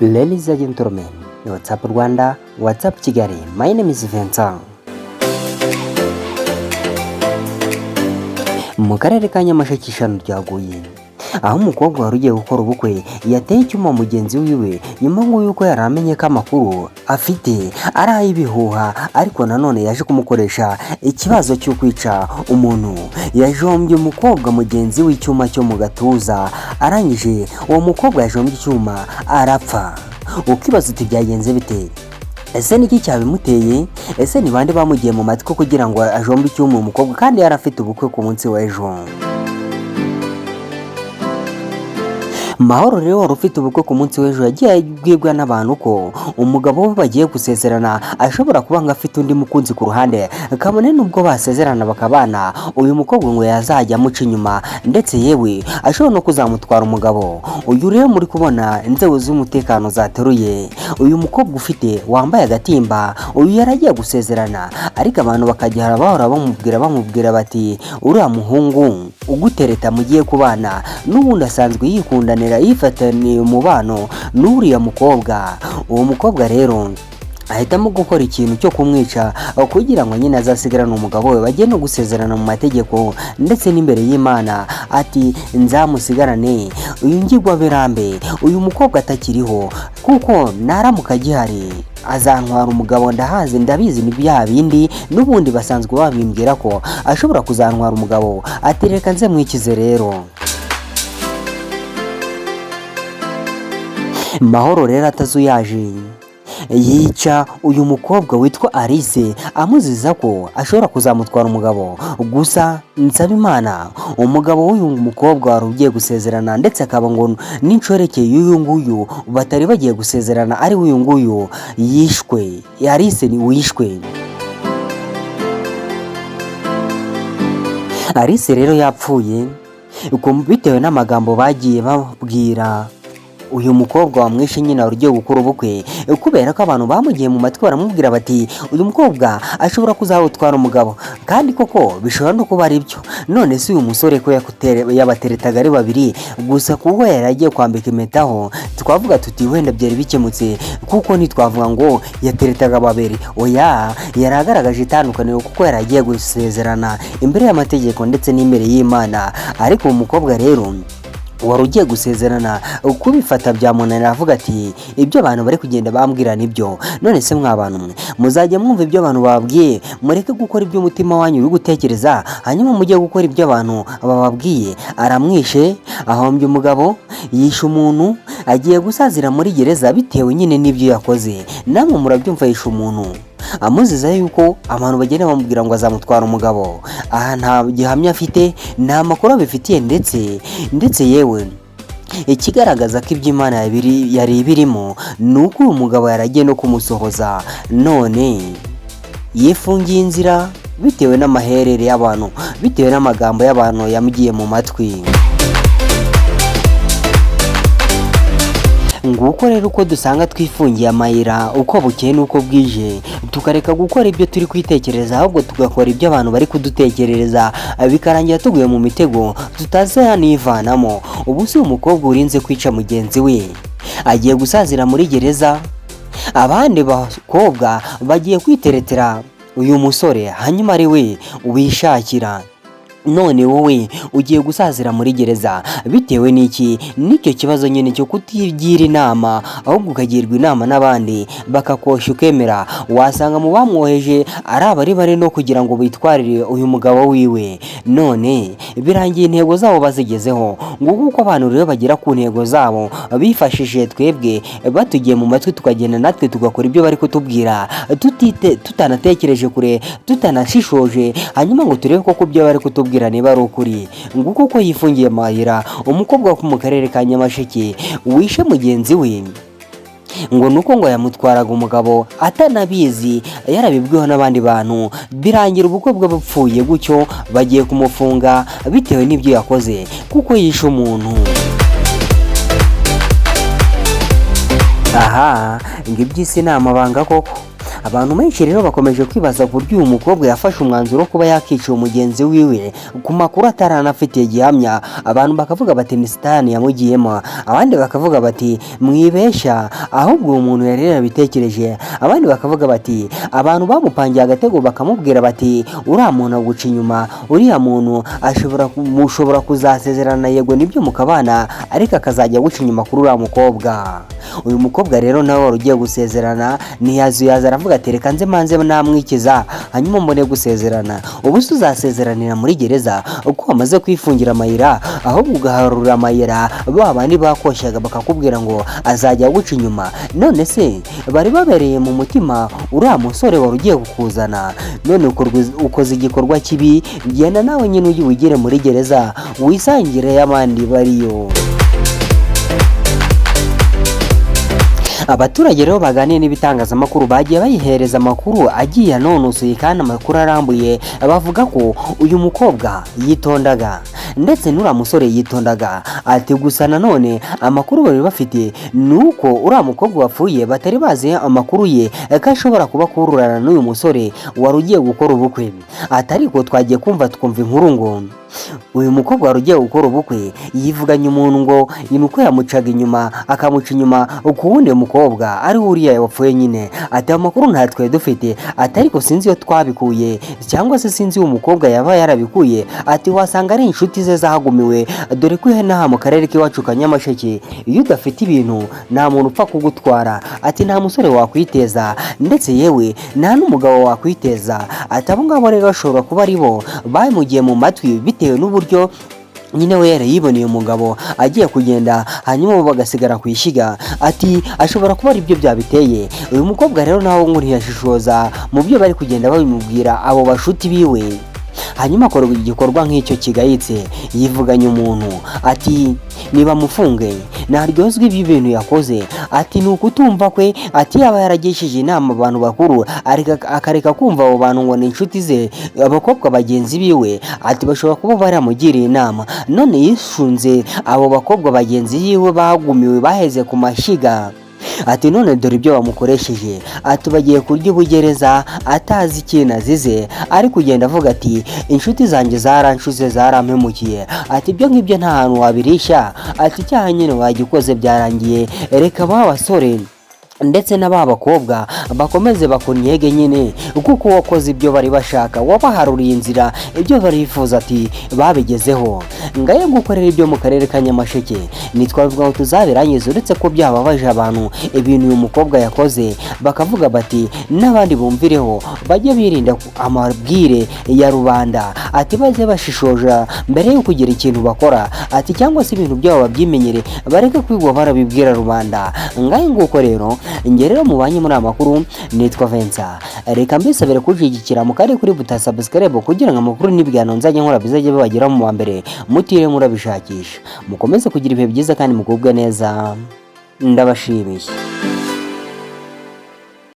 Ladies and gentlemen, what's up Rwanda, what's up Kigali, my name is Vincent. Mu karere ka Nyamasheke ishano ryaguye, aho umukobwa wari ugiye gukora ubukwe yateye icyuma mugenzi wiwe nyuma ngo yuko yari amenye ko amakuru afite ari ay'ibihuha, ariko nanone yaje kumukoresha ikibazo cyo kwica umuntu. Yajombye umukobwa mugenzi w'icyuma cyo mu gatuza, arangije uwo mukobwa yajombye icyuma arapfa. Ukibaza uti byagenze bite? Ese niki cyabimuteye? Ese ni bande bamugiye mu matwi kugira ngo ajombe icyuma umukobwa kandi yari afite ubukwe ku munsi w'ejo? Mahoro rero wari ufite ubukwe ku munsi w'ejo yagiye abwirwa n'abantu ko umugabo we bagiye gusezerana ashobora kuba ngo afite undi mukunzi ku ruhande, kabone n'ubwo basezerana bakabana, uyu mukobwa ngo yazajya amuca inyuma, ndetse yewe ashobora no kuzamutwara umugabo. Uyu rero muri kubona inzego z'umutekano zateruye uyu mukobwa ufite wambaye agatimba, uyu yari agiye gusezerana, ariko abantu bakajya bahora bamubwira bati uriya muhungu ugutereta mugiye kubana n'ubundi asanzwe yikundanira, yifataniye umubano n'uriya mukobwa. Uwo mukobwa rero ahitamo gukora ikintu cyo kumwica kugira ngo nyine azasigarane umugabo we, bajye no gusezerana mu mategeko ndetse n'imbere y'Imana, ati nzamusigarane uyu ngirwa birambe, uyu mukobwa atakiriho, kuko naramuka agihari azantwara umugabo, ndahazi ndabizi, ni bya bindi n'ubundi basanzwe babimbwira ko ashobora kuzantwara umugabo, ati reka nze mwikize rero. Mahoro rero atazuyaje yica uyu mukobwa witwa Alice amuziza ko ashobora kuzamutwara umugabo. Gusa Nsabimana umugabo w'uyu mukobwa wari ugiye gusezerana, ndetse akaba ngo n'inshoreke y'uyu nguyu batari bagiye gusezerana ari uyu nguyu yishwe, Alice ni wishwe. Alice rero yapfuye bitewe n'amagambo bagiye babwira uyu mukobwa wamwishe nyine wari ugiye gukora ubukwe, kubera ko abantu bamugiye mu matwi baramubwira bati uyu mukobwa ashobora kuzawutwara umugabo, kandi koko bishobora no kuba ari byo. None se uyu musore ko yabateretaga ari babiri gusa, kuko yari agiye kwambika impetaho, twavuga tuti wenda byari bikemutse, kuko ntitwavuga ngo yateretaga babiri, oya, yari agaragaje itandukaniro kuko yari agiye gusezerana imbere y'amategeko ndetse n'imbere y'Imana. Ariko uwo mukobwa rero wari ugiye gusezerana kubifata byamunanira, avuga ati ibyo abantu bari kugenda bambwira nibyo. None se mwa bantu mwe muzajya mwumva ibyo abantu bababwiye, mureke gukora ibyo umutima wanyu uri gutekereza, hanyuma mujye gukora ibyo abantu bababwiye. Aramwishe, ahombye umugabo, yishe umuntu, agiye gusazira muri gereza bitewe nyine n'ibyo yakoze. Namwe murabyumva, yishe umuntu amuziza yuko abantu bagenda bamubwira ngo azamutwara umugabo. Aha nta gihamya afite, nta makuru abifitiye, ndetse yewe ikigaragaza ko iby'Imana yari ibirimo ni uko uyu mugabo yaragiye no kumusohoza, none yifungiye inzira bitewe n'amaherere y'abantu, bitewe n'amagambo y'abantu yamugiye mu matwi. Nguko rero uko dusanga twifungiye amayira uko bukeye n'uko bwije, tukareka gukora ibyo turi kwitekereza, ahubwo tugakora ibyo abantu bari kudutekerereza, bikarangira tuguye mu mitego tutazanivanamo. Ubu si umukobwa urinze kwica mugenzi we agiye gusazira muri gereza, abandi bakobwa bagiye kwiteretera uyu musore hanyuma ari we wishakira. None wowe ugiye gusazira muri gereza bitewe n'iki? N'icyo kibazo nyine cyo kutigira inama, ahubwo ukagirwa inama n'abandi bakakoshya ukemera. Wasanga mu bamwoheje ari abari bari no kugira ngo bitwarire uyu mugabo wiwe, none birangiye intego zabo bazigezeho. Nguko uko abantu rero bagera ku ntego zabo bifashishije twebwe, batugiye mu matwi tukagenda natwe tugakora ibyo bari kutubwira, tutanatekereje kure, tutanashishoje, hanyuma ngo turebe koko ibyo bari kutubwira niba ari ukuri. Nguko uko yifungiye amayira umukobwa wo mu karere ka Nyamasheke wishe mugenzi we, ngo nuko ngo yamutwaraga umugabo atanabizi, yarabibwiwe n'abandi bantu, birangira ubukwe bwe bupfuye gutyo, bagiye kumufunga bitewe n'ibyo yakoze kuko yishe umuntu. Aha ngo iby'isi ni amabanga koko. Abantu benshi rero bakomeje kwibaza ku buryo uyu mukobwa yafashe umwanzuro wo kuba yakica uwo mugenzi wiwe ku makuru ataranafitiye gihamya. Abantu bakavuga bati ni sitani yamugiyemo, abandi bakavuga bati mwibesha, ahubwo uwo muntu yari yarabitekereje. Abandi bakavuga bati abantu bamupangiye agatego, bakamubwira bati uriya muntu aguca inyuma, uriya muntu ashobora mushobora kuzasezerana, yego nibyo mukabana, ariko akazajya aguca inyuma kuri uriya mukobwa. Uyu mukobwa rero nawe wari ugiye gusezerana ntiyazuyaza, aravuga ati reka nze manze namwikiza hanyuma mbone gusezerana. Ubu se uzasezeranira muri gereza uko wamaze kwifungira amayira, ahubwo ugaharura amayira ba bandi bakoshyaga bakakubwira ngo azajya aguca inyuma? None se bari babereye mu mutima uriya musore wari ugiye kukuzana, none ukoze igikorwa kibi. Genda nawe nyine ujye wigire muri gereza wisangire y'abandi bariyo. Abaturage rero baganiye n'ibitangazamakuru bagiye bayihereza amakuru agiye anonosoye kandi amakuru arambuye, bavuga ko uyu mukobwa yitondaga ndetse n'uriya musore yitondaga. Ati gusa nanone amakuru bari bafite ni uko uriya mukobwa wapfuye batari bazi amakuru ye ko ashobora kuba akururana n'uyu musore wari ugiye gukora ubukwe. Ati ariko twagiye kumva twumva inkuru ngo uyu mukobwa wari ugiye gukora ubukwe yivuganye umuntu ngo ni uko yamucaga inyuma, akamuca inyuma ku wundi mukobwa ari we uriya wapfuye nyine. Ati amakuru nta twari dufite, ati ariko sinzi iyo twabikuye cyangwa se sinzi uwo mukobwa yaba yarabikuye. Ati wasanga ari inshuti ze zahagumiwe, dore ko inaha mu karere k'iwacu ka Nyamasheke iyo udafite ibintu nta muntu upfa kugutwara. Ati nta musore wakwiteza ndetse yewe nta n'umugabo wakwiteza. Ati abo ngabo rero bashobora kuba ari bo bamugiye mu matwi bitewe n'uburyo nyine we yari yiboneye umugabo agiye kugenda, hanyuma bo bagasigara ku ishyiga. Ati ashobora kuba ari byo byabiteye. Uyu mukobwa rero nawe ngo ntiyashishoza mu byo bari kugenda babimubwira abo bashuti biwe, hanyuma akora igikorwa nk'icyo kigayitse, yivuganye umuntu. Ati nibamufunge ntaryozwe ibyo bintu yakoze. Ati ni ukutumva kwe. Ati yaba yaragishije inama abantu bakuru, akareka kumva abo bantu ngo ni inshuti ze, abakobwa bagenzi biwe. Ati bashobora kuba baramugiriye inama, none yishunze abo bakobwa bagenzi biwe bagumiwe baheze ku mashyiga. Ati none dore ibyo bamukoresheje. Ati bagiye kurya ubugereza atazi ikintu azize, ari kugenda avuga ati inshuti zanjye zaranshuze, zarampemukiye. Ati ibyo ngibyo nta hantu wabirisha. Ati icyaha nyine wagikoze byarangiye, reka ba basore ndetse n'aba bakobwa bakomeze bakunyege nyine, kuko wakoze ibyo bari bashaka, wabaharuriye inzira, ibyo barifuza ati babigezeho. Ngaye gukorera ibyo mu karere ka Nyamasheke ntitwavuga ngo tuzabirangize, uretse ko byababaje abantu ibintu uyu mukobwa yakoze, bakavuga bati n'abandi bumvireho bajye birinda amabwire ya rubanda. Ati bajye bashishoja mbere yo kugira ikintu bakora, ati cyangwa se ibintu byabo babyimenyere, bareke kwigwa barabibwira rubanda. Ngaye nguko rero njye rero mubanye muri aya makuru nitwa Vincent. Reka mbisabire kunshyigikira mu kari kuri buta subscribe kugira ngo amakuru n'ibiganiro nzajya nkora bizajye bibageraho mu wa mbere mutiriwe murabishakisha. Mukomeze kugira ibihe byiza kandi mugubwe neza, ndabashimiye.